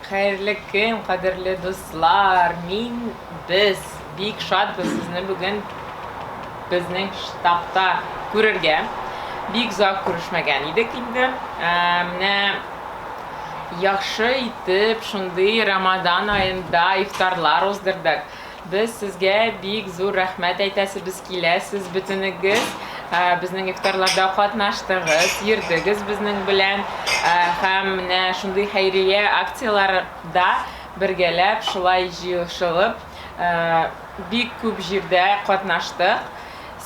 Хәерле көн, кадерле дуслар! Мин, без бик шатбыз сезне бүген безнең штабта күрергә. Бик озак күрешмәгән идек инде. Менә яхшы итеп шундый Рамадан аенда ифтарлар уздырдык. Без сезгә бик зур рәхмәт әйтәсебез килә. Сез бөтенегез безнең ифтарларда катнаштыгыз, йөрдегез безнең белән һәм менә шундый хәйрия акцияләрдә бергәләп шулай җыелышып бик күп җирдә катнаштык.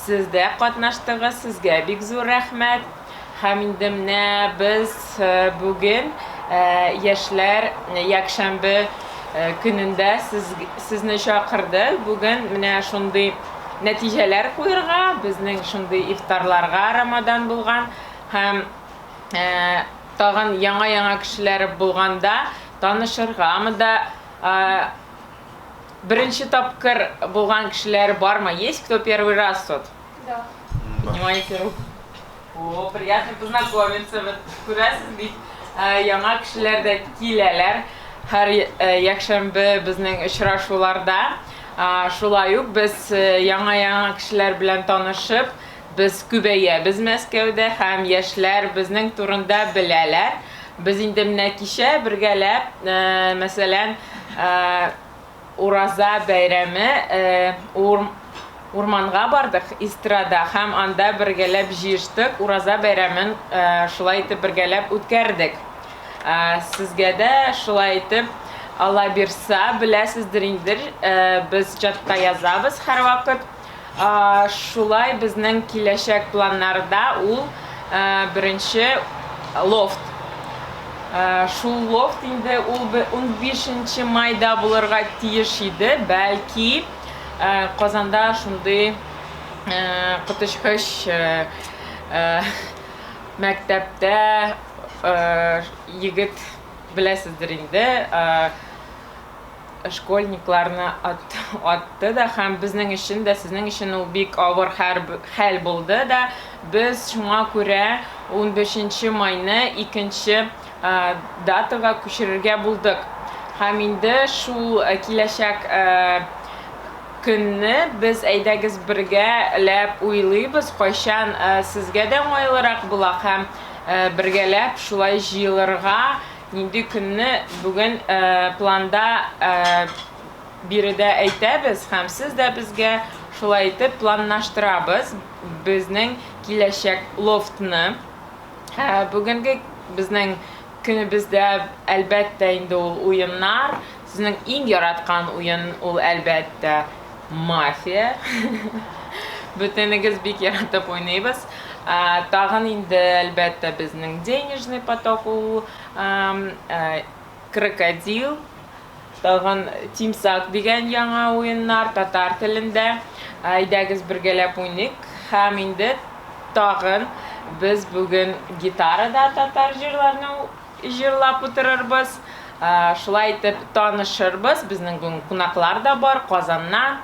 Сез дә катнаштыгыз, сезгә бик зур рәхмәт. Һәм инде менә без бүген яшьләр якшәмбе көнендә сез, сезне чакырдык. Бүген менә шундый нәтиҗәләр куерга, безнең шундый ифтарларга Рамадан булган һәм тагын яңа-яңа кешеләр булганда танышыргамы да беренче тапкыр булган кешеләр бармы? Есть кто первый раз тут? Да. Поднимайте руку. О, приятно познакомиться. Вот күрәсез бит, яңа кешеләр дә киләләр. Һәр якшәмбе безнең очрашуларда. Шулай ук без яңа-яңа кешеләр белән танышып, без күбәябез Мәскәүдә һәм яшьләр безнең турында беләләр. Без инде менә кичә бергәләп, мәсәлән, Ураза бәйрәме урманга бардык, Истрада, һәм анда бергәләп җыештык, Ураза бәйрәмен шулай итеп бергәләп үткәрдек. Сезгә дә шулай итеп, Алла бирса, беләсездер инде, без чатта язабыз һәрвакыт. Шулай безнең киләчәк планнарда ул беренче лофт. Шул лофт инде ул 15 майда булырга тиеш иде, бәлки Казанда шундый коточкыч мәктәптә егет беләсездер инде, школьникларны атты да һәм безнең өчен дә, сезнең өчен ул бик авыр хәл булды да. Без шуңа күрә 15 майны икенче датага күчерергә булдык. Һәм инде шул киләчәк көнне без әйдәгез бергәләп уйлыйбыз, кайчан сезгә дә уңайлырак була һәм бергәләп шулай җыелырга. Нинди көнне бүген планда биредә әйтәбез һәм сез дә безгә шулай итеп планнаштырабыз безнең киләчәк лофтны. Бүгенге безнең көнебездә әлбәттә инде ул уеннар. Сезнең иң яраткан уен ул әлбәттә мафия. Бөтенегез бик яратып уйныйбыз. Тагын инде әлбәттә безнең денежный поток ул крокодил, тагын тимсак дигән яңа уеннар татар телендә. Әйдәгез бергәләп уйныйк. Һәм инде тагын без бүген гитарада татар җырларны җырлап утырырбыз. Шулай итеп танышырбыз. Безнең бүген кунаклар да бар Казаннан,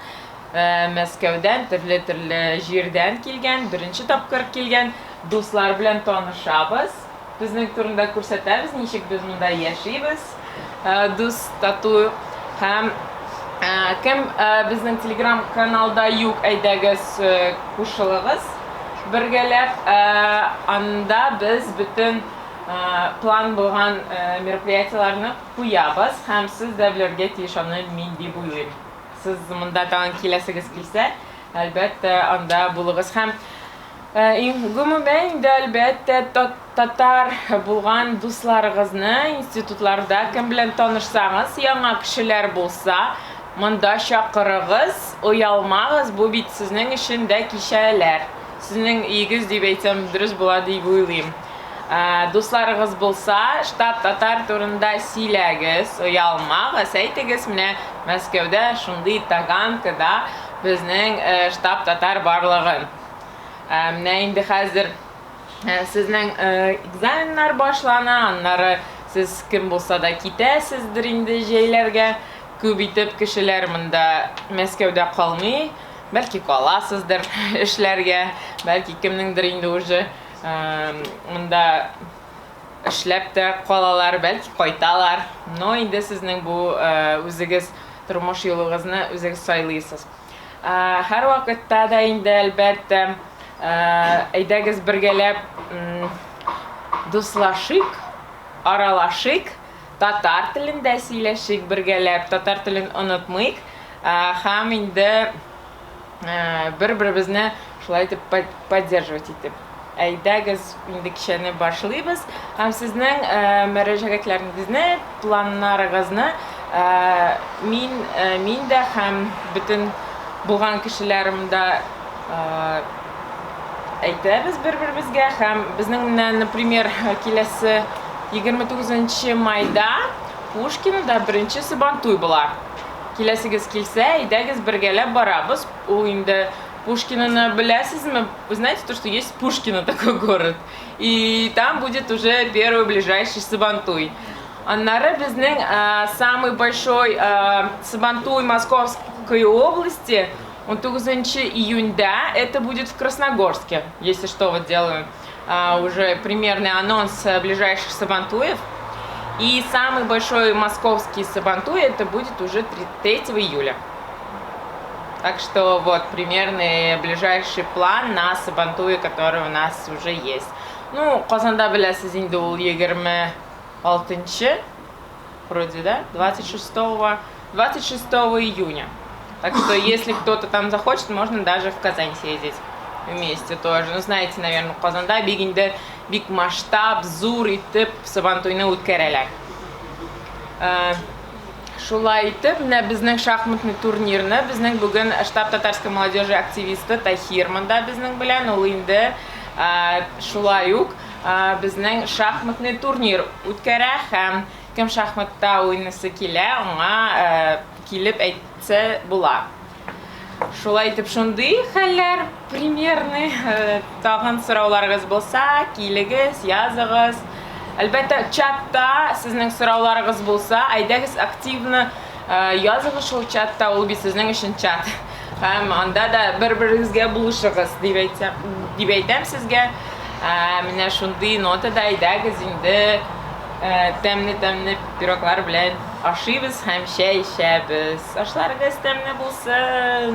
Мәскәүдән, төрле-төрле җирдән килгән, беренче тапкыр килгән дуслар белән танышабыз. Безнең турында күрсәтәбез, ничек без монда яшибез, дус, тату. Һәм кем безнең телеграм каналда юк, әйдәгез кушылыгыз бергәләп. Анда без бөтен план булган мероприятиеләрне куябыз һәм сез дә белергә тиеш аны мин дип уйлыйм. Сез монда тагын киләсегез килсә, әлбәттә, анда булыгыз. Һәм гомумән инде, әлбәттә, татар булган дусларыгызны институтларда кем белән танышсагыз, яңа кешеләр булса, монда чакырыгыз, оялмагыз, бу бит сезнең өчен дә кичәләр. Сезнең өегез дип әйтсәм, дөрес була дип уйлыйм. Дусларыгыз булса, штаб татар турында сөйләгез, оялмагыз, әйтегез, менә Мәскәүдә шундый Таганкада безнең штаб татар барлыгын. Менә инде хәзер сезнең экзаменнар башлана, аннары сез кем булса да китәсездер инде җәйләргә. Күп итеп кешеләр монда Мәскәүдә калмый, бәлки каласыздыр эшләргә, бәлки кемнеңдер инде уже монда. эшләп тә калалар, бәлки кайталар. Но инде сезнең бу үзегез тормыш юлыгызны үзегез сайлыйсыз. Һәрвакытта да инде, әлбәттә, әйдәгез бергәләп дуслашыйк, аралашыйк, татар телендә сөйләшик бергәләп, татар телен онытмыйк һәм инде бер-беребезне шулай итеп поддерживать итеп. Әйдәгез, инде кичәне башлыйбыз. Һәм сезнең мөрәҗәгатьләрегезне, планнарыгызны мин, мин дә һәм бөтен булган кешеләрем дә әйтәбез бер-беребезгә. Һәм безнең менә, например, киләсе 29 майда Пушкинода беренче Сабантуй була. Киләсегез килсә, әйдәгез бергәләп барабыз. Ул инде Пушкиноны беләсезме? Вы знаете то, что есть Пушкино такой город. И там будет уже первый ближайший Сабантуй. Аннары безнең самый большой Сабантуй Московской области 19 июньдә, это будет в Красногорске, если что, вот делаю уже примерный анонс ближайших Сабантуев. И самый большой московский Сабантуй это будет уже 3 июля. Так что вот примерный ближайший план на Сабантуе, который у нас уже есть. Ну, Казанда беләсез инде ул 26 вроде, да? 26 июня. Так что, если кто-то там захочет, можно даже в Казань съездить вместе тоже. Ну, знаете, наверное, Казанда бик инде бик масштаб, зур итеп Сабантуйны үткәрәләр. Шулай итеп, менә безнең шахматный турнирны безнең бүген штаб татарской молодежи активисты Тахир монда безнең белән, ул инде шулай ук безнең шахматный турнир үткәрә һәм кем шахматта уйныйсы килә, аңа килеп әйтсә була. Шулай итеп, шундый хәлләр примерный. Тагын сорауларыгыз булса, килегез, языгыз. Әлбәттә, чатта сезнең сорауларыгыз булса, әйдәгез активно языгыз шул чатта, ул бит сезнең өчен чат. Һәм анда да бер-берегезгә булышыгыз, дип әйтсәм, дип әйтәм сезгә. Менә шундый нотада әйдәгез инде тәмле-тәмле пироглар белән ашыйбыз һәм чәй эчәбез. Ашларыгыз тәмле булсын!